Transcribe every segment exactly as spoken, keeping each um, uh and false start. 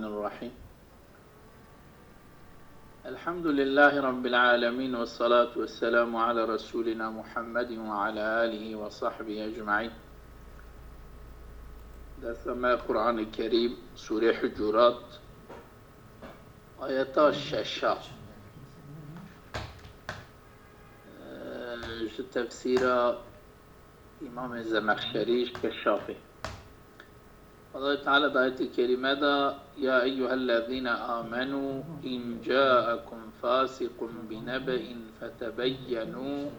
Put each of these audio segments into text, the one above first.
الرحيم. الحمد لله رب العالمين، والصلاة والسلام على رسولنا محمد وعلى آله وصحبه أجمعين. Dersa me Qur'an-ı Kerim, Sûrê Hucurat, ayeta şeşa. Ee, ji tefsîra Îmamê Zemexşerî ji Keşafê. Allah Teala di ayetê kerîme de, "Ya eyyuhellezîne amenû in câekum fâsiqun binebe'in fetebeyyenu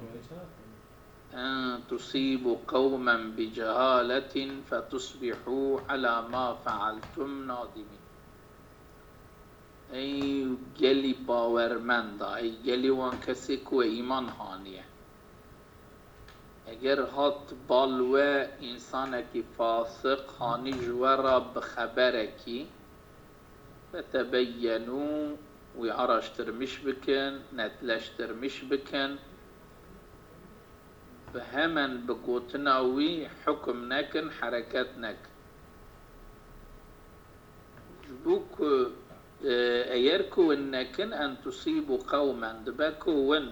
en tusîbu qewmen bicehâletin fetusbihû alâ mâ fealtum nadimîn." Ey gelî bawermenda, ey gelî wan kesê ku we îman haniye. Eger hat bal we însanekî fasiq hanî ji we re bi xeberekî, fetebeyyenu, wî araştirmiş bikin, netleştirmiş bikin, bi hemen bi gotina wî hukm nekin, hereket nekin. Ji bo ku, e, eger ku win nekin, en tusîbû qewmen, dibe ku win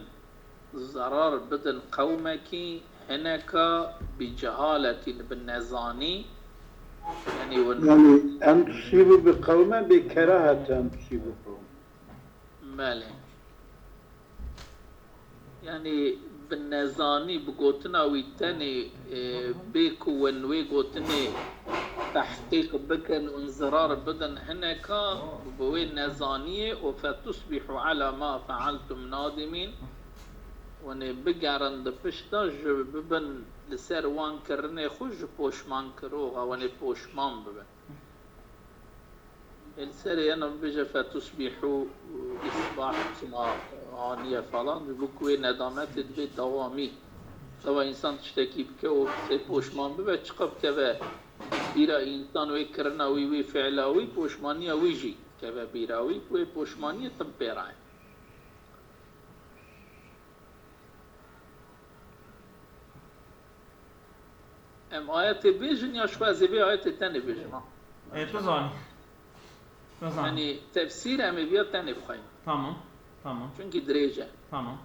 zerar bidin qewmekî hineka bi cehaletî, bi nezanî, yanî win Yani en tusîbû bi qewmen bi keraheten tusîbû qewmen. Belê. Yanî bi nezanî, bi gotina wî tenê, e, bê ku win wê gotinê tehqîq bikin û zirar bidin hineka bi wê nezaniyê û fetusbihû ala ma fealtum nadimîn, win ê bigerin di pişta ji bibin li ser wan kirinê xwe ji poşmankiroxa, win ê poşman bibin. Li serê yena bibêje fetusbihû, îsbah çima aniye falan, ji bo ku wê nedametê dibê dewamî. Seba însan tiştekî bike û sê poşman bibe, çiqa bikeve bîra însan wê kirina wî, wî fiila wî, poşmaniya wî jî keve bîra wî, ku wê poşmaniyê tim pê re ye. Em ayetê bêjin ya ji xwe ez ê vê ayetê tenê bêjim, ha? Ê, tu zanî. Tu zanî. Yanî tefsîr em ê viya tenê bixweynin. Tamam, tamam. Çunkî dirêj e. Tamam.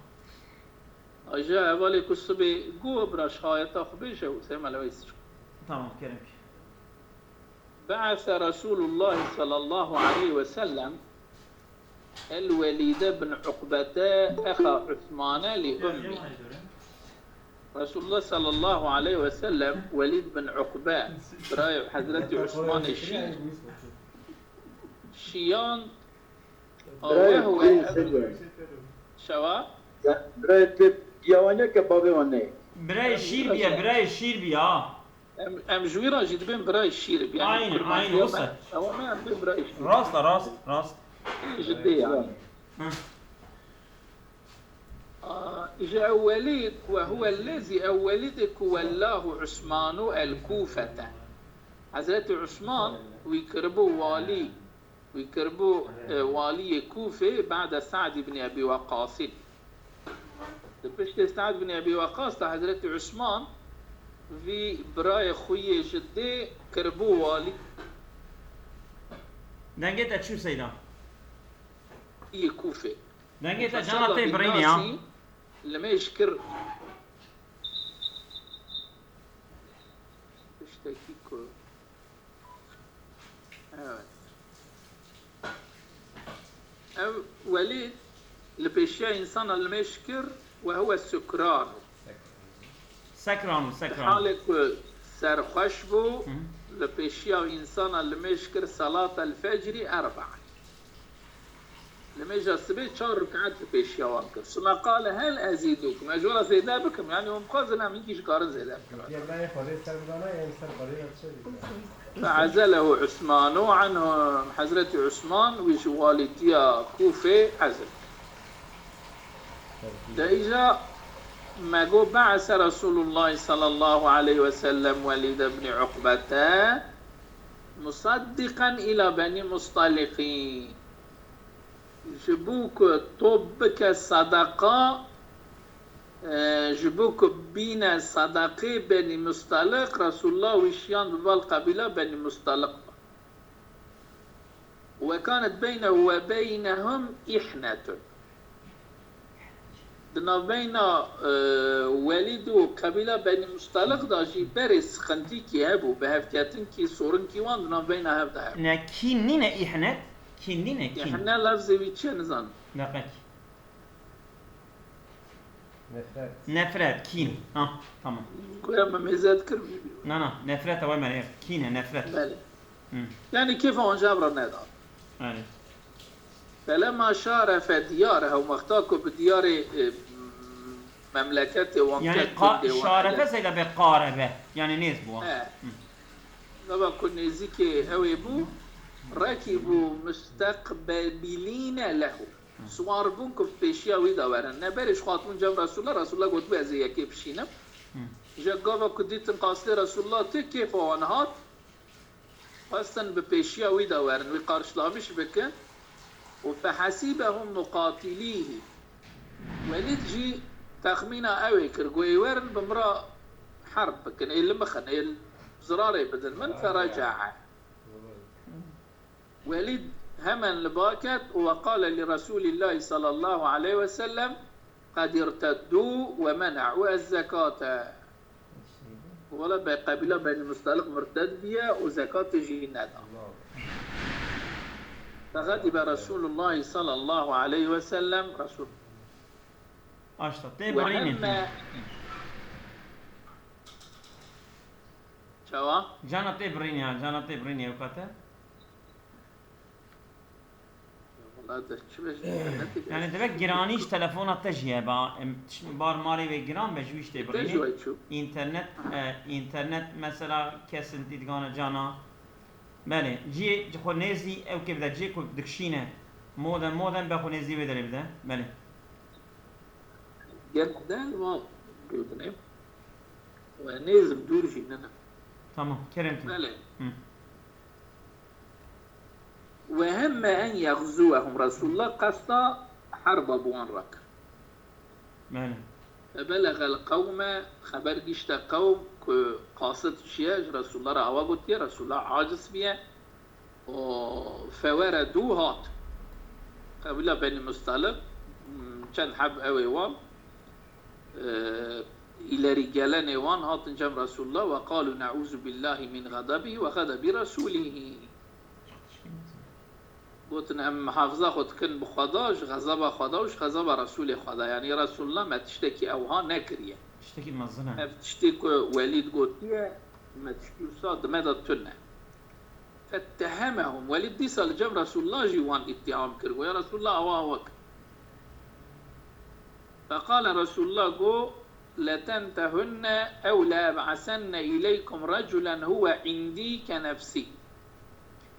Aja hevalê ku sibê got bira ji ayeta xwe bêje û sê me lewê sir. Tamam, kerem ki. بعث رسول الله صلى الله عليه وسلم الوليد بن عقبة أخا عثمان لأمه. Resulullah sallallahu aleyhi ve sellem Welîd bin Uqbe, birayê Hezretî Osmanê şî, şiyan. Birayê Şewa? Ya, birayê te piyawaneke bavê wan neyê. Birayê şîr biye, birayê şîr biye, ha. Em, em ji wî re jî dibên birayê şîr biye. Yanî aynı, aynı, wisa. Ewa me em dibên birayê şîr. Rast e, rast, rast. Ji dê yanî. Hı. Aa, ji ew Welîd, ve huwellezî, ew Welîdê ku wellahu Usmanu el-Kûfete. Hezretî Usman wî kiribû walî, wî kiribû, e, waliyê Kûfê ba'de Sa'd ibn Ebî Weqqasîn. Di piştê Sa'd ibn Ebî Weqqas de Hezretî Usman vî birayê xwe yê ji dê kiribû walî. Dengê te çû Seyda? Yê Kûfê. Dengê te cana tê birînê ya. Li mêj kir. Tiştekî ku. Evet. Ev Welîd li pêşiya însana li mêj kir ve huwe sukran. Sekran, sekran. Halê ku serxweş bû, Hı. li pêşiya însana li mêj kir salat el-fecrî erba. Li mêja sibê çar rik'et li pêşiya wan kir. Sume qale hel ezîdukum. Ez ji we re zêde bikim. Yanî hûn bixwazin em hinkî ji karin zêde bikim. Yê me yê xwedê ser bidana, yên ser xwedê re çi dike? Fe'ezelehu Usmanu anhum. Hezretî Usman wî ji walîtiya Kûfê ezil. De îja me got, be'ese Resulullah sallallahu aleyhi ve sellem Welîd ibn Uqbete musaddiqen ila Benî Mustaliqî. Ji bo ku top bike sedeqa, e, ji bo ku bîne sedeqê Benî Mustaliq, Resulullah wî şiyan bi val qebîla Benî Mustaliq. وكانت بينه وبينهم إحنة. Di navbeyna, e, Welîd û qebîla Benî Mustaliq de jî berê sixintîkî hebû, bi hevketinkî, sorinkî wan di navbeyna hev de hebû. Ne, kîn nîne, îhnet? Kîn nîne, kîn. Îhne lafzê wî çi ye, nizanim. Deqek. Nefret. Nefret, kîn. Ha, tamam. Goya me mêze dikir. Na, na, nefret e, vay me, kîn e, nefret. Belê. Hı. Yani kêfa wan ji hev re neda. Belê. فلما شارف ديارهم, wexta ku bi diyarê, e, memleketê wan Yani ket, qa-, gundê wan şarefe hele. Seyda be qarebe. Yani nêz bû. He. Hı. Gava ku nêzîkê ew ê bû, ركبوا مستقبلين له. Hı. Siwar bûn ku pêşiya wî de werin. Ne berê ji xwe hatibûn cem Resulullah, Resulullah gotibû ez ê yekê bişînim. Hı. Ji gava ku dîtin qasdê Resulullah tê, kêfa wan hat. Xwestin bi pêşiya wî de werin, wî qarşilaviş bikin. û فحسبهم مقاتليه. Welîd jî texmîna ew ê kir, got ê werin bi min re herb bikin, ê li min xin, ê zirarê bidin min, فرجع. Welîd hemen li ba ket û وقال لرسول الله صلى الله عليه وسلم قد ارتدوا ومنعوا الزكاة. Wala be qebîla Benî Mustaliq murted bûye û zekatê jî neda. فغضب رسول الله صلى الله عليه وسلم, Resul. Aşta, tê birînê. وهم. Çawa? Cana tê birînê ya, cana tê birînê ew kate. Wala de çi bêjim, ne tê Yani bêjim. Demek giranî ji telefona te jî ye, ba, em, tişt bar malê wê giran be ji wî ji tê Te birînê. Ji wê çû. Înternet, e, înternet mesela kesin tî digane cana. Belê, ciyê ji xwe nêzî ew kê bide, ciyê ku dikişîne. Modem, modem be xwe nêzî wê derê bide. Belê. Gel de va dûdine. We nêzim dûr jî nene. Tamam, kerem ki. Belê. Hı. وهم أن يغزوهم, Resulullah qesta herba bi wan re kir. Belê. فبلغ القوم, xeber gişte qewm ku qasid çi ye, ji Resulullah re awa gotiye, Resulullah aciz biye. û فوردوا, hat. Qebîla Benî Mustaliq, çend heb ew ê wan, e, îlerî gelenê wan hatin cem Resulullah, وقالوا نعوذ بالله من غضبه وغضب رسوله. Gotin, em mihafiza xwe dikin bi Xweda, ji xezaba Xweda û ji xezaba Resûlê Xweda. Yanî Resulullah me tiştekî ewha nekiriye. Tiştekî mezin e. Ev tiştê ku Welîd gotiye, me tiştî wisa di me de tune. فاتهمهم. Welîd dîsa li cem Resulullah jî wan îttiham kir. Got, ya Resulullah, awa awa kir. فقال, Resulullah got, لتنتهن أو لأبعثن إليكم رجلا هو عندي كنفسي.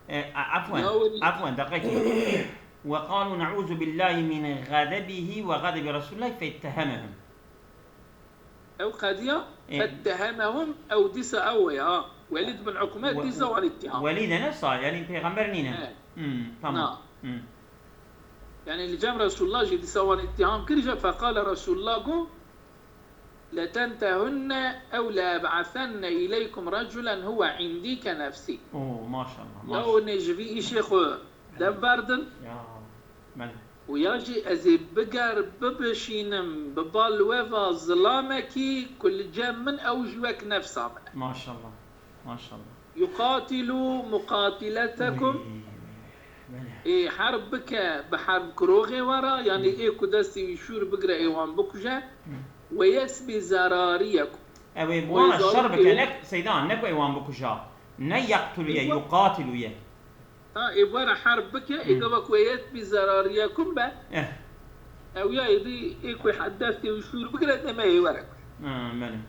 E, a-, afwen, Ya Welîd. Afwen, deqekê. وقالوا نعوذ بالله من غضبه وغضب رسول الله فاتهمهم. Ew qediya, E. فاتهمهم, ew dîsa ew e, ha. Welîd bin Ukme We-, dîsa wan îttiham. Welîd e ne sa, yanî pêxember nîne. He. Hmm, tamam. Na. Hmm. Yanî li cem Resulullah jî dîsa wan îttiham kir, îja فقال, Resulullah got, لتنتهن أو لأبعثن إليكم رجلا هو عندي كنفسي. Oo, maşallah, Ya maşallah. Hûn ê ji vî îşê xwe dem berdin. Ya, belê. Û ya jî ez ê biger bibişînim bi bal we va zilamekî ku li cem min ew jî wek nefsa min e. Maşallah. Maşallah. يقاتل مقاتلتكم. Oy, belê. Ê herb bike bi herb kiroxê we re, yanî Hı. ê ku destê wî şûr bigire ê wan bikuje. Hı. ويسبي ذراريكم. Ew ê bi wan re şer bike, ne Seyda, ne ku ê wan bikuje. Ne يقتل ye, يقاتل ye. Ha, ê were herb bike, ê Hı. gava ku yesbî zerariyekum be. Eh. Ew ya êdî ê ku destê wî şûr bigire, deme ê were. Ha, belê.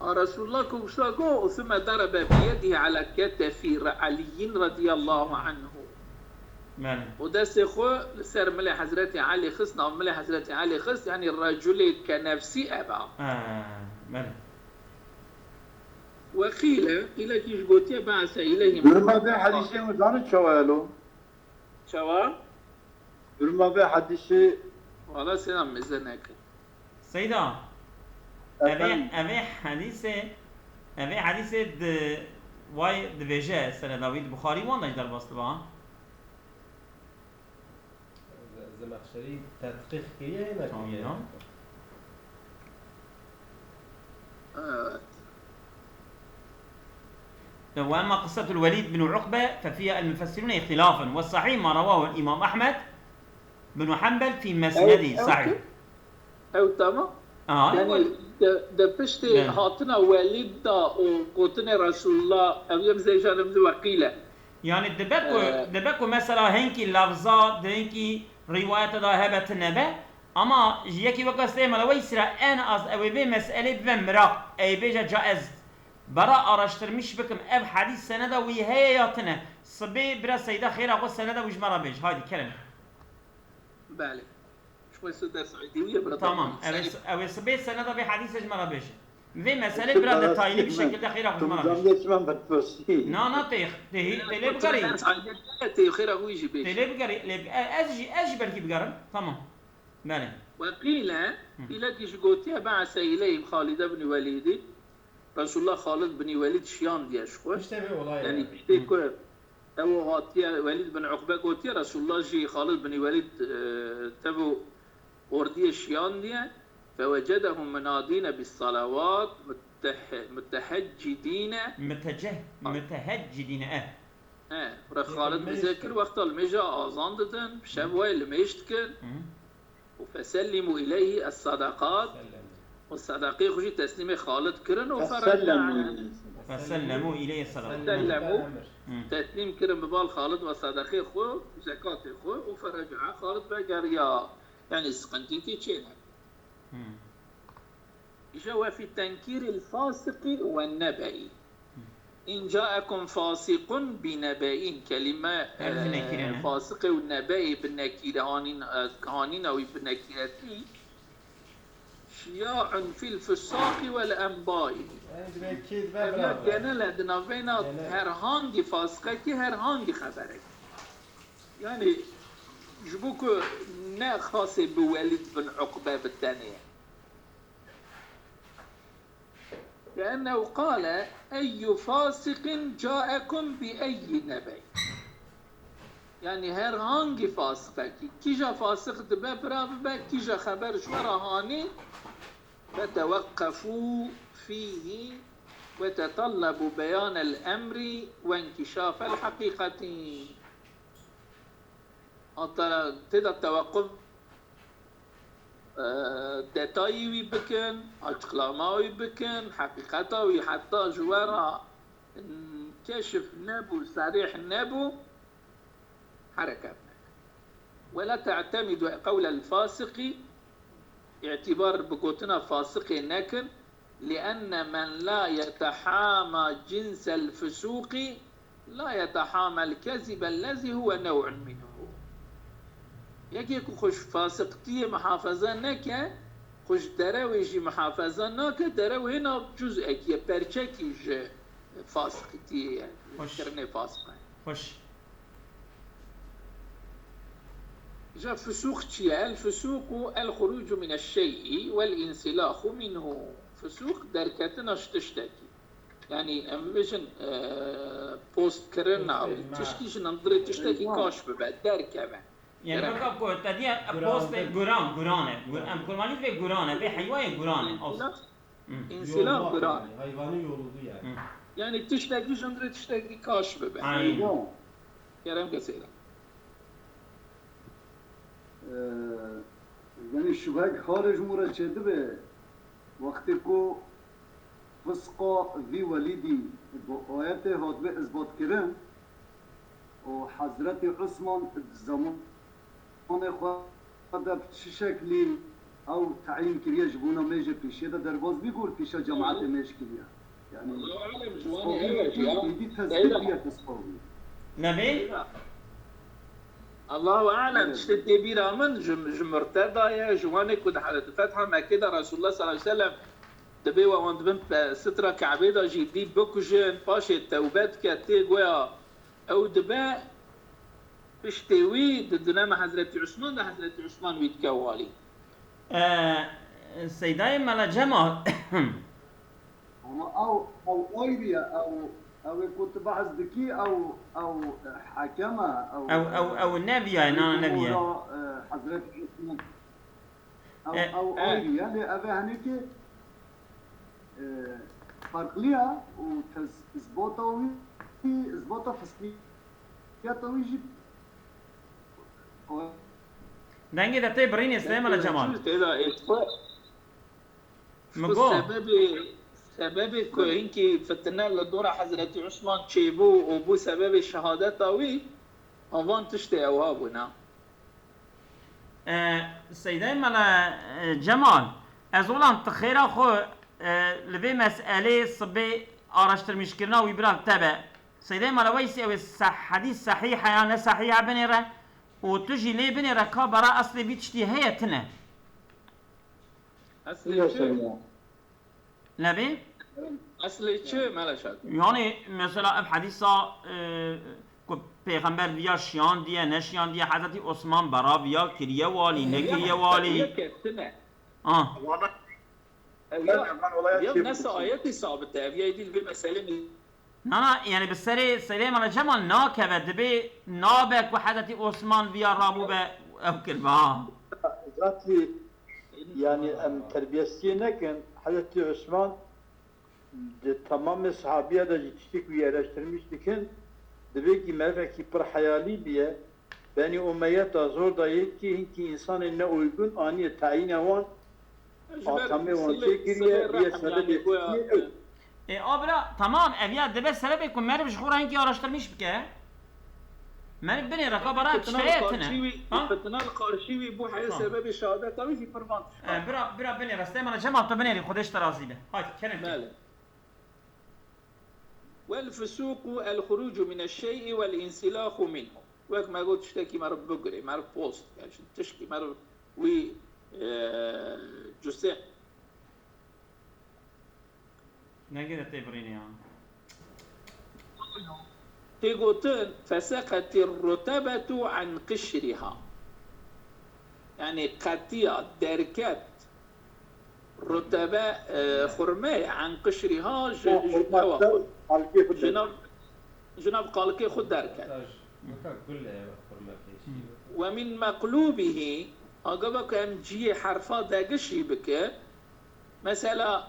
A Resulullah ku wisa got, ثم ضرب بيده على كتف علي رضي الله عنه. Belê. Û destê xwe li ser milê Hezretî Elî xist, nav milê Hezretî Elî xist, yanî reculê kenefsî eva. Ha, belê. وقيل, qîlekî jî gotiye, بعث إليهم. Duruma vê hedîsê hûn zanin çawa ye lo? Çawa? Duruma vê hedîsê. Wala sêna mêze nekir. Seyda, evê, Efendim? Evê hedîsê, evê hedîsê di, way dibêje seneda wî di Buxarî wan de jî derbas dibe, ha? Zemexşerî tedqîq kiriye, nekiriye? Tamam. Evet. وأما قصة الوليد بن عقبة ففيها المفسرون اختلافا، والصحيح ما رواه الإمام أحمد بن حنبل في مسنده. صحيح. Ew tamam. Aha. Yani de, de piştî hatina Welîd da û gotinê Resulullah, ev yem zêjanim di weqîle. Yani dibe ku, dibe ku mesela hinkî lafza, di hinkî rîwayete da hebe tine be, ama ji yekî weka Süleyman Weysî re en az ew ê vê meselê bibe miraq, ey bêje ca ez bera araştirmiş bikim, ev hadîs seneda wî heye ya tine. Sibê bira Seyda xêra xwe seneda wî ji me re bêj. Haydi kerem. Belê. Ji xwe Seyda Seîdî wî ye bira. Tamam. Ew ê, ew ê sibê seneda vê hadîsê ji me re bêje. Vê meselê bira detaylı bir şekilde xêra xwe ji me re bêje. Na, na, tê, tê, tê lê bigerî. Tê xêra xwe jî bêje. Tê lê bigerî, lê, ez jî, ez jî belkî bigerim. Tamam. Belê. Weqîle, pîlekî ji gotiye be'ese ileyhim Xalid ibn Welîdî. Resulullah Xalid bin Welîd şiyandiye ji xwe. Piştê vê olayê. Yanî piştê ku ew hatiye Welîd bin Uqbe gotiye, Resulullah jî Xalid bin Welîd, e, tev û ordiyê şiyandiye. Fewecedehum munadîne bis salawat, muteh-, muteheccidîne. Miteceh-, muteheccidîne, e. E, re Xalid bizê kir, wexta limêja azan didin, bi şev wayê limêj dikin. Û fesellimû ileyhî es-sadaqat, û sadaqê xwe jî teslîmê Xalid kirin û fereca. Fesellemû ileyhî sadaqat. Fesellemû, teslîm kirin bi bal Xalid ve sadaqê xwe, zekatê xwe û fereca. Xalid vegeriya, yanî siqintikî çê nebû. Îja we fî tenkîril fasiqî we nebeî. In caekum fasiqun bi nebeîn. Kelîme, e, fasiqê û nebeî bi nekîre hanîn, e, hanîna wî bi nekîretî. Şiya'un fil fusaqî wel enbaî. Ev ya genel e di navbeyna herhangî fasiqekî, herhangî xeberekî. Yanî ji bo ku ne xasê bi Welîd bin Uqbe bi tenê ye. لأنه قال أي فاسق جاءكم بأي نبأ. Yanî herhangî fasiqekî, kîja fasiq dibe bira bibe, kîja xeber ji we re hanî, فتوقفوا فيه وتطلبوا بيان الأمر وانكشاف الحقيقة. Hatta tê de tewequf, e, detayî wî bikin, açıklama wî bikin, heqîqeta wî heta ji we re keşif nebû, serîh nebû, hereket nekin. ولا تعتمدوا قول الفاسق, îtîbar bi gotina fasiqê nekin, لأن من لا يتحامى جنس الفسوق لا يتحامى الكذب الذي هو نوع منه. Yekê ku xwe ji fasiqtiyê mihafeze neke, xwe ji derewê jî mihafeze nake, derew hêna cuz'ekî ye, perçekî ji fasiqtiyê ye, kirinê fasiq e. Xweş. Îja fisûq çi ye? El fisûqu el xurucu mine şey'i vel insilâxu minhu. Fisûq derketina ji tiştekî. Yanî em bibêjin, e, postkirina wî, tiştî ji hundirê tiştekî kaş bibe, derkeve. Yanî weka ku te diye postê guran, guran e. Em kurbanî vê guran e, vê heywa ye guran e. Însilâx guran e. Heywanî yoruldu yani. Yanî tiştekî ji hundirê tiştekî kaş bibe. Aynen. Kerem ke Seyda. Ee, yanî şubhek xarê ji min re çêdibe, wextê ku fisqa vî Welîdî bi ayetê hatibê isbatkirin û Hezretî Usman di zemanê xwe de bi çi şeklî ew teyîn kiriye ji bona mêjê pêşiyê de derbas bî ku li pêşa cemaetê mêj kiriye. Yanî, Allahu alem, ji wan e, evet ya. Êdî tesbît bûye, tesbît bûye. Nebê? Allahu alem, tiştê tê bîra min ji, ji murteda ye, ji wan e ku di, di fetha Mekkê de Resulullah sallallahu aleyhi ve sellem dibê we wan dibin pe-, sitra Kebê de jî dî bikujin, paşê tewbe dike, tê goya ew dibe, piştê wî didine me Hezretî Usman de, Hezretî Usman wî dike walî. Ee, Seydayê Mela Cemal. Ama ew, ew ayrı ya, ew, ew ê ku tu behs dikî, ew, ew, e, hekem e, ew, Ew, ew, ew nebiya, na, nebiya. Ora, e, Hezretî Osman. Ew, E, ew, ew e. Êdî ye, lê ev e henekê, e, farqliya û tez-, zbota wî, zbota fisliyeta wî jî o Dengê de tê birînê Silêmana Cemal. Tê de êtxwe. Min Ji bo got. sebebê, sebebê ku hinkî fitne li dora Hezretî Osman çêbû û bû sebebê şehadeta wî, a van tiştê ew ha bûna. E, Seydayê Mele, e, Cemal, ez olan tu xêra xwe, e, li vê meselê sibê araştirmîşkirina wî bira te be. Seydayê Mele Weysî ew ê se-, hedîs sehîh e ya ne sehîh e binêre û tu jî lê binêre ka bera eslê vî tiştî heye tine. Eslê çi? Nebê? Eslê çi, Mele Şakir? Yani mesela ev hedîsa, e, ku Pêxember viya şiyandiye, neşiyandiye, Hezretî Osman bera viya kiriye walî, nekiriye walî. Yek e, tine. Ah. Ev ya, ya nesa ayetî sabit e, ev ya dîl vê meselê mi? Na, na, yani bi serê Seydê Mele Cemal nakeve, dibê nabe ku Hezretî Osman viya rabû be ew kirbe, ha. Zatî, yani em terbiyesiyê nekin, Hezretî Osman di temamê sahabiya de jî tiştê ku wî eleştirmîş dikin, dibê kî merivekî pir heyalî biye, Benî Umeyeta zor da yê kî hinkî însanên ne uygun aniye tayîna wan, Ji ber atamê wan silê, çêkiriye, silê biye rehim sebebê yani goya, fitnê ew. E, a bira, tamam, ev ya dibe sebebê ku meriv ji xwe re hinkî araştirmîş bike. Meriv binêre ka bera tişteye tine. Fitna li qarşî wî, ha? Fitna li qarşî wî bû heye sebebê şehadeta wî jî pir van tiştan. E, bira, bira binêre, Silêmana Cemal tu binêrî, Xwedê ji te razî be. Haydi, kerem ke. Belê. والفسوق الخروج من الشيء والانسلاخ منه. Wek me got, tiştekî meriv bigurê, meriv poz dike, ji tişkî meriv wî, e, cusê. Dengê de tê birînê ya. Tê gotin, فسقطت الرطبة عن قشرها. Yani qetiya derket rutebe, e, xurmeyê, an qişrîha ji, ji, ewa xwe. Ji nav, ji nav qalikê xwe derket. Weka gul e, xurmekê jî. ومن مقلوبه, agava ku em cihê herfa degiş jî bike, mesela,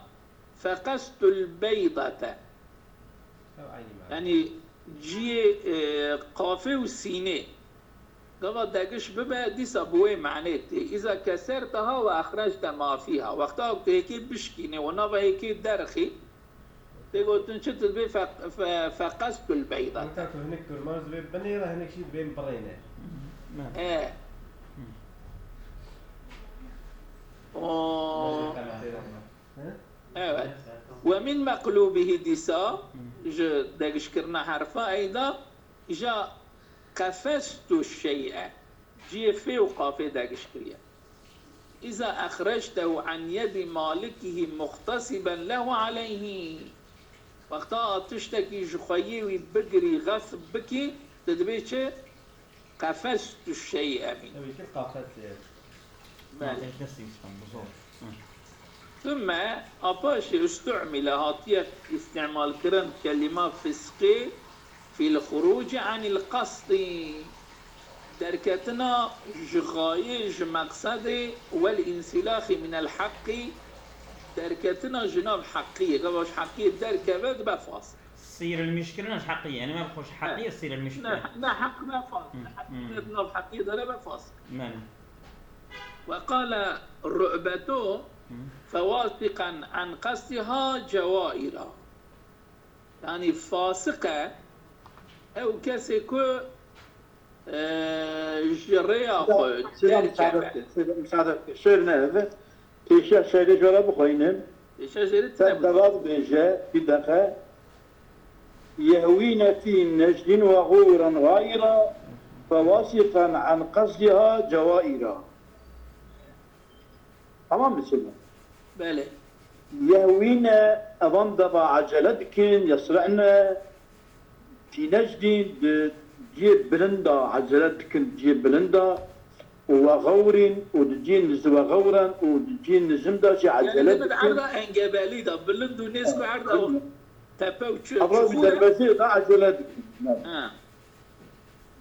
فقست البيضة. Ew eynî mane. Yanî cihê, e, qafê û sînê. Gava degiş bibe, dîsa bi wê manê tê. إذا كسرتها وأخرجت ما فيها. Wexta ku tu hêkê bişkînê û nava hêkê derxî, tê gotin çi tu dibê fe-, fe-, فقست البيضة. Weka ku hinek kurmanc dibê binêre, hinek jî dibên birêne. E. O. Hı? Evet. ومن مقلوبه dîsa, ji degişkirina herfa eyda, îja قفزت الشيء, cihê fê û qafê degiş kiriye. إذا أخرجته عن يد مالكه مغتصبا له عليه. Wexta tiştekî ji xweyê wî bigirî, xesb bikî, tu dibê çi? قفزت الشيء منه. Ew ê kir qafet, e, Belê. Destê wî sipan, bi zor. Hı. ثم, a paşê استعمل, hatiye îstîmal kirin kelîma fisqê في الخروج عن القصد. Derketina ji xayê, ji meqsedê, والانسلاخ من الحق, derketina ji nav heqiyê. Gava ji heqiyê derkeve dibe fasiq. Sîrilmîşkirina ji heqiyê, yani me bi xwe ji heqiyê sîrilmîş bike. Ne, ne heq be fasiq. Hı, hı. Ne heq be, nav heqiyê de ne be fasiq. Belê. وقال رعبة فواسقا عن قصدها جوائرا. Yani fasiq e ew kesê ku, e, ji rêya xwe derkeve. Seyda, müsaade et, seyda, müsaade et. Şiir ne ev? Pêşiya şiirê jara bixweynin. Pêşiya şiirê tine. Te deva dibêje, bir dakika. يهوين في نجد وغورا غائرا، فواسقا عن قصدها جوائرا. Tamam mı şimdi? Belê. يهوين, evan deva acele dikin, يسرعن, في نجد, di cihê bilind de acele dikin, cihê bilind de, وغور, û di cihê niz-, وغورا, û di cihê nizim de jî acele dikin. Yani erda engebelî de, bilind û nêz ku erda tepe û çi-, çuxur e. Derbezê de acele dikin. Ha.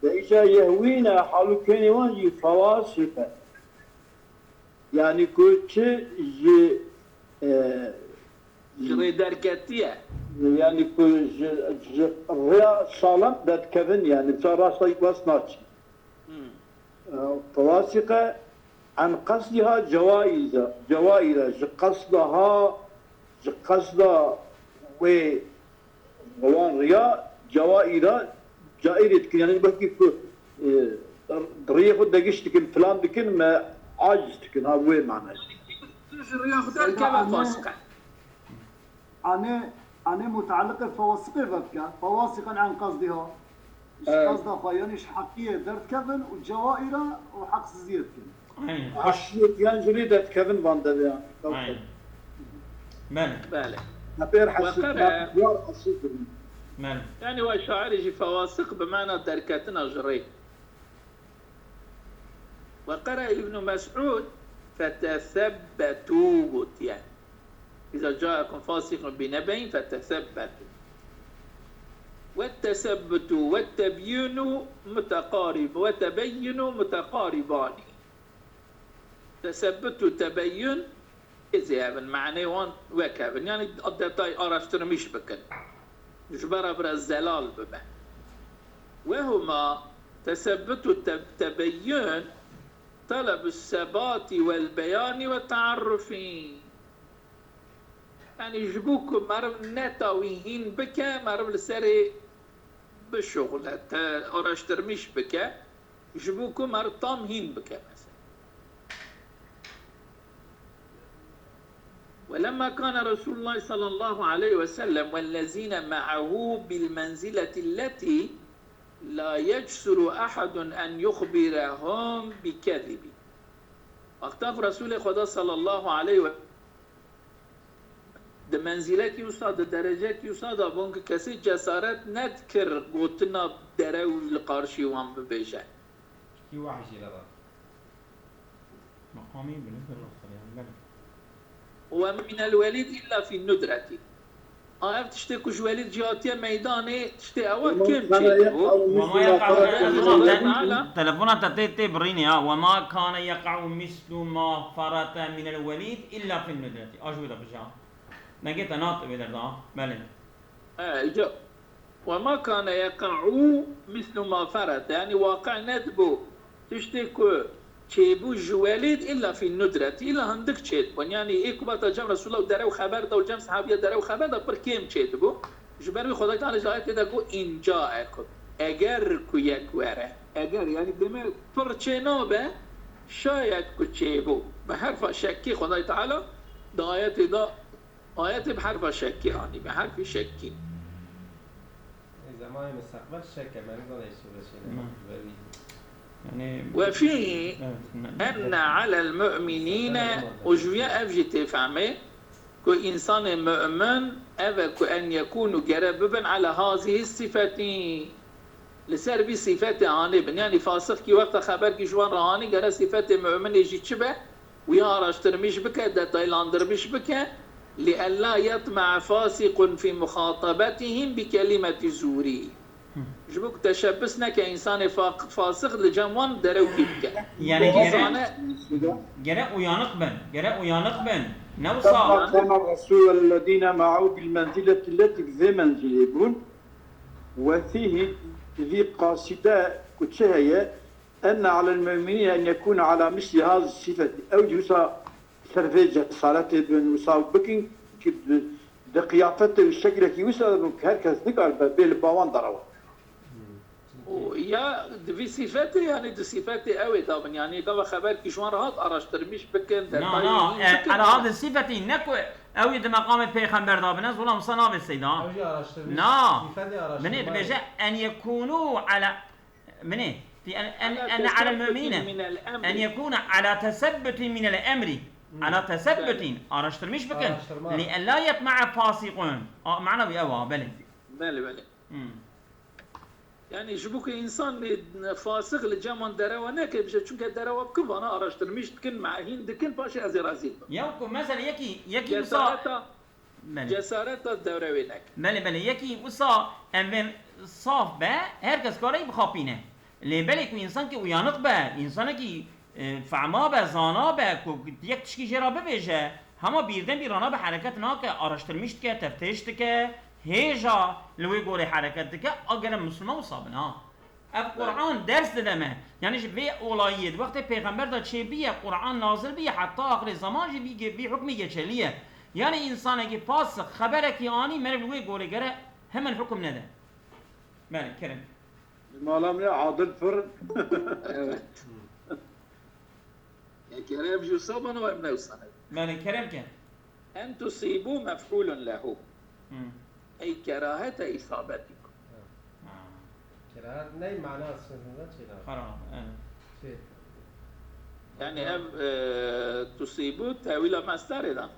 De îca يهوين, hal û kênê wan jî فواسقا. Yani ku çi ji, e, Ji rê derketiye. Yani ku ji, ji rêya salam derdikevin, yani ca rasta wes naçî. Hmm. E, Fewasîqe en qesdiha cewaîza, cewaîra, ji qesda ha, ji qesda wê wan riya cewaîra caîrê dikin. Yani belkî ku, e, riyê xwe degiş dikin, plan dikin, me aciz dikin, ha, wê manayê. Tu ji riya xwe derkeve fasiqe. Anê, anê mutealliqê fewasiqê vebke. Fewasiqen en qesdiha. Ji Evet. Qesda xwe, yani ji heqiyê derdikevin û cewaîra û heqsiziyê dikin. Aynen. Aşiyet yan jurî derdikevin van devê yani. Aynen. Belê. Belê. Hepêr hesî Wekere- yar hesî dirin. Belê. Yani we şairê jî fewasiq bi mana derketina ji rê. Wekere Îbn Mes'ûd fetesebbetu gotiye. Îza caekum fasiqun bi nebe'in fetesebbetu. Wetesebbutu wetebyinu muteqarib, wetebeyyinu muteqaribani. Tesebbut û tebeyyun êzê hev in, manê wan wek hev in. Yani detay araştirmiş bikin. Ji ber re bira zelal bibe. Wehuma tesebbut û te-, tebeyyun telebu sebati wel beyani ve taarrufi. Yani ji bo ku meriv neta wî hîn bike, meriv li serê bişuxule, te araştirmiş bike, ji bo ku meriv tam hîn bike mesela. ولما كان رسول الله صلى الله عليه وسلم والذين معه بالمنزلة التي لا يجسر أحد أن يخبرهم بكذب. Wexta ku Resûlê Xweda sallallahu aleyhi ve di menzîlekî wisa, di derecekî wisa de bûn ku kesê cesaret nedikir gotina derew li qarşî wan bibêje. Ki wahî jê re da. Meqamî bilind, belê. ومن الوليد إلا في الندرة. A ev tiştê ku ji Welîd jî hatiye meydanê, tiştê ewa kêm çêdibû. وما يقع مثل ما فرط من Telefona te tê tê birînê ha. وما كان يقع مثل ما فرط من الوليد إلا في الندرة. A ji wê de bija. Dengê te nat wê derda. Belê. He, îca. وما كان يقع مثل ما فرط. Yani waqe nedibû. Tiştê ku çêbû ji Welîd illa fî nudretî, illa hindik çêdibûn. Yani ê ku bata cem Resûlullah û derew xeber da û cem sehabiya derew xeber da pir kêm çêdibû. Ji ber wî Xwedayê Teala ji ayetê de got, "In caekum." Eger ku yek were. Eger, yani deme pir çê nabe, şayet ku çêbû. Bi herfa şekkî Xwedayê Teala di ayetê de, ayetê bi herfa şekkî anî, bi herfî şekkî. Ê, zemanê misteqbel şek e, me nizane sûre çêne. Hı. Verî. Yani Ve fîhî evet, ne- enne alel mu'minîne, û ji viya ev jî tê fehmê ku însanê mu'min ev e ku en yekûnû gere bibin ala hazihî sifetî, li ser vî sifetê anî bin. Yani fasixkî wexta xeberkî ji wan re anî gere sifetê mu'minê jî çi be? Wî araştirmiş bike, detaylandırmış bike, لئلا يطمع فاسق في مخاطبتهم بكلمة زور. Ji bo ku teşebbus neke însanê fa-, fasix li cem wan derewkî bike. Yani Bê gerek, zane, gerek uyanık bin, gerek uyanık bin. Ne لما wisa? كان الرسول والذين معه بالمنزلة التي, bi vê menzilê bûn, وفيه, di vî qasîde ku çi heye, enne alel mu'minîne en yekûne ala mislî hazî sifetî. Ew jî wisa ser vê cesaretê bin, wisa bikin ki di, di qiyafetê û şekilekî wisa de bin ku her kes nikaribe bê li ba wan derewa. û ya di vî sîfetê, yani di sîfetê ew ê dabin, yani gava xeberkî ji wan re hat araştirmiş bikin, Na, detayê na, hîn e, bikin. Ela di sîfetî ne ku ew ê di meqamê pêxember dabine, zola wisa navê seyda. Ew jî araştirmiş. Na. Sîfetê araştirma. Minê dibêje en yekûnû ala, minê, tî en, en, Ala en ala tesebbutin mumîne. minel emri. En yekûne ala tesebbutin minel emri. Hmm. Ala tesebbutin. Araştirmiş bikin. Araştırma. Li en la yetme'a fasikun. A, mana wî ew a, belê. Belê, belê. Hmm. Yani ji bo ku însan, e, fasix li cem wan derewa neke, bije çunke derewa bikin, vana araştirmiş dikin, me hîn dikin, paşê ez ê razî bim. Ya ku mesela yekî, yekî wisa. Cesareta, Belê. cesareta derewa neke. Belê, belê. Yekî wisa em bên saf be, her kes kare bixapîne. Lê belê ku însankî uyanık be, însanekî e, fehma be, zana be, ku yek tişkî jê re bibêje, hema bîrden bîr re nabe, hereket nake, araştirmîş dike, teftîş dike, hêja li wê gorê hereket dike, a gere Misilman wisa bin, ha. Ev Quran ders dide me. Yani ji vê olayiyê, di wextê Pêxember de çêbiye, Quran nazil biye, heta axirê zaman jî vî ge-, vî hukmî geçerlî ye. Yani însanekî fasik xeberekî anî, meriv li wê gorê gere hemen hukm nede. Belê, kerem. Mala me ya Adil pir. Evet. Ya kerem jî wisa bana, em ne wisa ne. Belê, kerem ke. En tusibu mef'ulun lehu. Hmm. Ey kerahete isabetikum. Ha. Kerahet ney mana aslında çêna? Xera, evet. Şey. Yani ev, e, tusibu tewila masdarê da.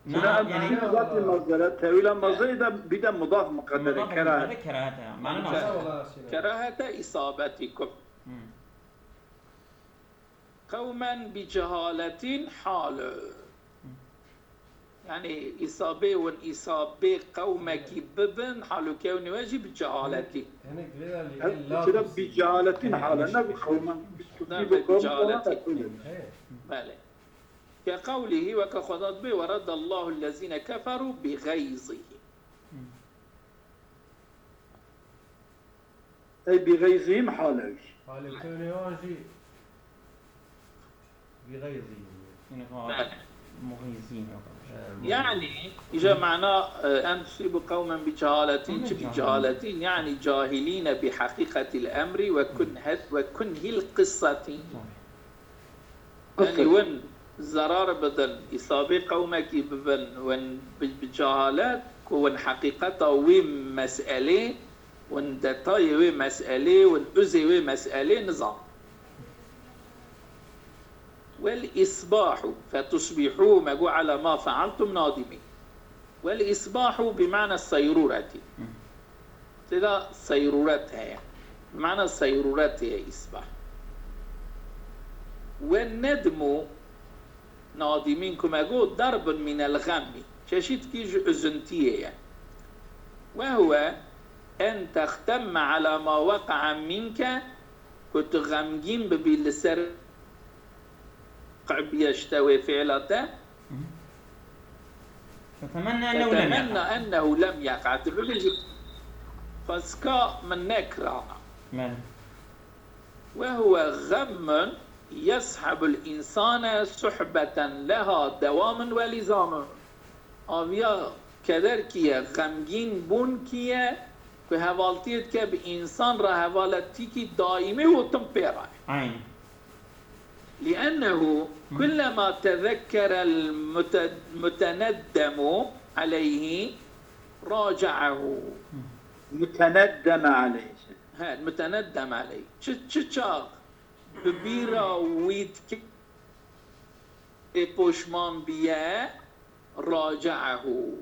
Na, Çira na, yani, ev zatî masdere, tewila masderê de bir de mudaf muqedder e, mudaf kerahet. Muqedder kerahete ya. Mana nasıl? Kerahete isabetikum. Hmm. Qewmen bi cehaletin hal. Yani îsabê win îsabê qewmekî bibin, hal û kewnê we jî bi cehaletî. Hinek, hinek divê de li Ev illa çira bi cehaletin hal e, ne bi qewmen, bi Ne, bi cehaletin. He. Belê. Ke qewlihî, weke Xweda dibê, "Ve reddallahu ellezîne keferû bi geyzihîm." Ey bi geyzihîm hal e wî. Halê kewnê wan jî bi geyzihîm. Yine ha, Belê. Muhîzîn yok. He, Yani, îja mana, e, en tusibu qewmen bi cehaletin, Qewmen çi bi cehaletin. Cehaletin, yani cahilîne bi heqîqetil emri ve kunhet ve kunhil qisseti. Tabii. Yani Qisset. Win zerar bidin, îsabê qewmekî bibin, win bi, bi cehalet, ku win heqîqeta wê meselê, win detayê wê meselê, win uzê wê meselê nizan. Wel isbahu, fetusbihu, me got, ala ma fealtum nadimîn. Wel isbahu bi mana seyrureti. Hı. Têda seyruret heye. Mana seyruret heye isbah. Ve nedmu nadimîn ku me got derbun mînel xemmi. Çeşîtkî ji üzüntiyê ye. Ve huve en textemme ala ma weqa'a minke, ku tu xemgîn bibî li ser qebiye ji te wê fiila te. Hı. Fetemenna ennehu lem Fetemenna yaqa. Ennehu lem yaqa. Tu bibêjî, xwezka min nekirana. Belê. Ve huve xemmun yeshabul insane suhbeten leha dewamun ve lizamun. Aviya keder kî ye, xemgîn bûn kî ye, ku hevaltiyê dike bi însan re hevaletîkî daîmî û tim pê re. Aynen. لأنه كلما تذكر المت-، المتندم عليه راجعه. Muteneddeme aleyh. He, muteneddem aleyh. Çi, çi çax bi bîra wî dike, ê poşman biye, racaehu.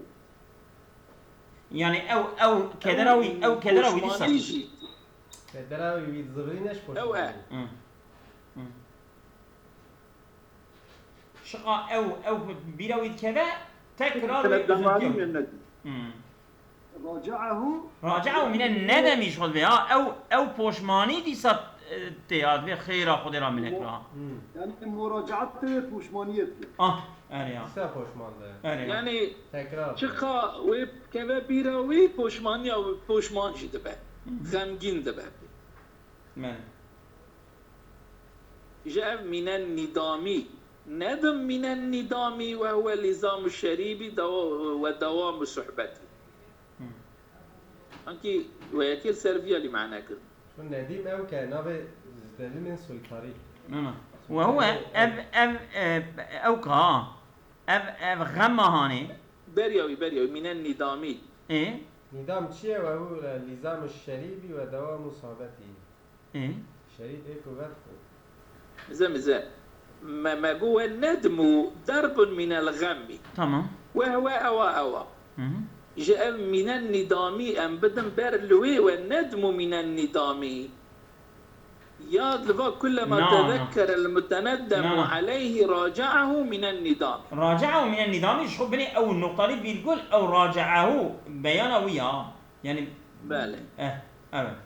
Yani ew, ew kedera wî, ew kedera wî dîsa. Poşmanî jî. Kedera wî, wî zixirîne ji poşmanî. Ew e. Hı. Hı. Şiqa ew, ew bîra wî dikeve, tekrar wî Muteneddem aleyh. Hı. Racaehu. Racaehu mine nedemî ji xwe dibê, ha, ew, ew poşmanî dîsa, e, tê, ha, dibê xêra Xwedê ra milet ra. Hmm. Yani muracaat tê, poşmaniyê tê. Ah, erê ya. Dîsa poşman de. Erê ya. Yani tekrar. Çiqa wê keve bîra wî poşmaniya, poşman jî dibe. Hı hı. Xemgîn dibe. Belê. Ji ev mînen nîdamî. Nedim mînen nîdamî ve huve lîzamu şerîbî dewa-, ve dewamu suhbetî. Hmm. Ankî we yekê li ser vî alî mane kirin. Çun nedîm ew ke navê ji delimên soytarî. Na, na. Ve huve ev, ev, e, ew ka, ev, ev xem mahanê. Beriya wî, beriya wî, mînen nîdamî. Ê? Nîdam çi ye? Ve huve lîzamu şerîbî ve dewamu suhbetî. Ê? Şerîf ê ku vet ku. Mize, mize. Me, me got we nedmu derbun minel xemmi. Tamam. We, we ewa, ewa. Hı hı. Ji ev mînen nîdamî em bidin ber li wê, we nedmu mînen nîdamî. Ya li va kullema Na, na. Tezekkerel muteneddemu Na, na. Aleyhi racaehu mînen nîdamî. Racaehu mînen nîdamî, ji xwe binê ew noqtalî vîrgul, ew racaehu beyana wî ya. Yani, Belê. Eh, evet.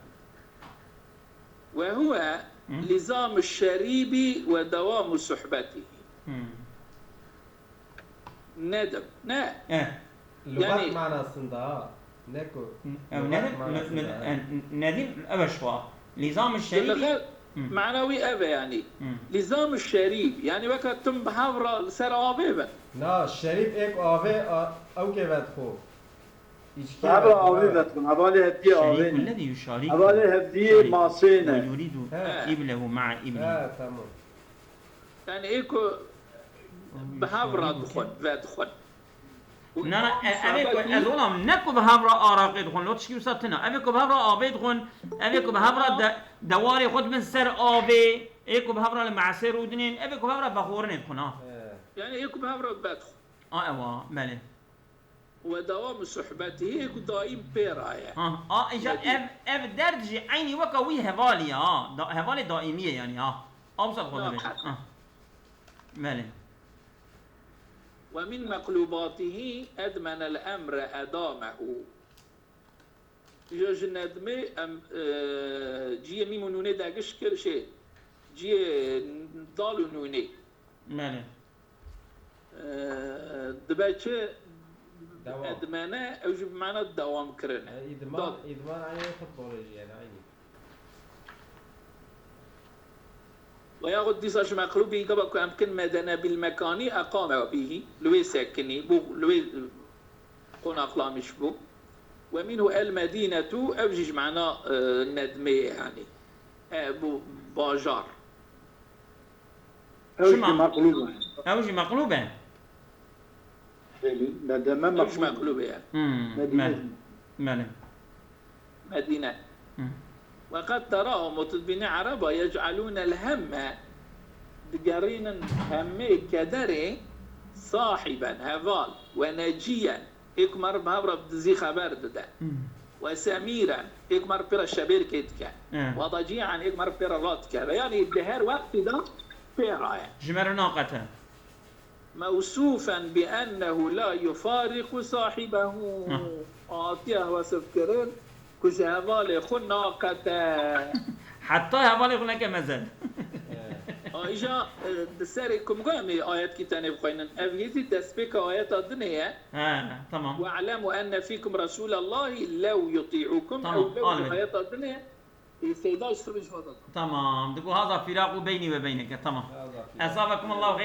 Ve huve لزام الشريب ودوام صحبته. Hmm. Nedim. Ne? Eh. Lugat Yani- manasında ha. Ne ku? N-, Lugat Nedim, manasında, n-, ha. n-, Nedim, evet şu an. Lizam-ı Şerîf. Lugat Hmm. Mana wî ev e yani. Hmm. Lizam-ı Şerîf. Yani weka tim bi hev re li ser avê bin. Na, şerîf êk avê, a, ew kê vedixo. Îçkî Bi hev re avê vedixo. Vedixin. Hevalê hevdiyê avê Şerîk ne. Lezî yuşarîk. Hevalê hevdiyê Şerîk. Masê ne. Yurîdu He. Îblehu ma'a îbli. He, tamam. Yani ê ku bi hev re dixwin, vedixwin. Na, na, e, ev ê ku ez olam ne ku bi hev re araqê dixwin, lo tişkî wisa tune. Ev ê ku bi hev re avê dixwin, ev ê ku bi hev re de-, dewarê xwe dibin ser avê, ê ku bi hev re li meesê rûdinên, ev ê ku bi hev re vexwarinê dixwin, ha. Yani ê ku bi hev re vedixwin. A, ewa, belê. Ve dewamu suhbetihî, ê ku daîm pê re ye. Ha, a, îja Yedî. ev, ev derd jî eynî weka wî hevalî ye, ha. Da-, hevalê daîmî ye yani, ha. Awsa xwe Na, dibê. qet. Ha. Belê. Ve min meqlubatihi edmenel emre edamehu. Îja ji nedmê em, e, ciyê mîm û nûnê degiş kir, şey, ciyê dal û nûnê. Belê. E, dibe çi? Dewam. Edmene, ew jî bi mana dewam kirin e. E, îdman, Da- îdman eynî futbolê jî yani eynî. Ve yaxud dîsa ji meqlûbî gava ku em bikin medene bil mekanî eqame bîhî, li wê sekinî, bû li wê qonaxlamiş bû. Ve minhu el medînetu, ev jî ji mana, e, nedmê ye yani. E, bû bajar. Ew jî Çima? Meqlûb e. Ew jî meqlûb e. Belê, medeme Ew jî meqlûb. Meqlûb e. Hmm, Medîne. me-, belê. Medîne. Hmm. Ve qed terahum, û tu dibînî Ereba, yec'elûnel hemme, digerînin hemmê kederê, sahiben, heval, ve neciyen, ê ku meriv bi hev re bi dizî xeber dide. Hmm. Ve semîren, ê ku meriv pê re şebêrkê dike. Eh. Ve dacî'en, ê ku meriv pê re rat dike. Ve yanî di her wextî de pê re ye. Ji me re naqete. Mewsûfen bi ennehu la yufariqu sahibehu. Heh. Hatiye wesif kirin ku ji hevalê xwe naqete. Heta hevalê xwe neke mezin. A, îja, e, di serê ku min got em ê ayetkî tenê bixweynin. Ev yê zî destpêka ayeta dinê ye. He, tamam. We'lemu enne fîkum Resûlallahî lew yutî'ûkum. Tamam, ew lew alî. Ayeta dinê. Ê, Seyda ji Sirrê Cihada. Tamam. Digo haza firaqu beynî ve beyneke. Tamam. Haza firaqu. Esabekum Allahu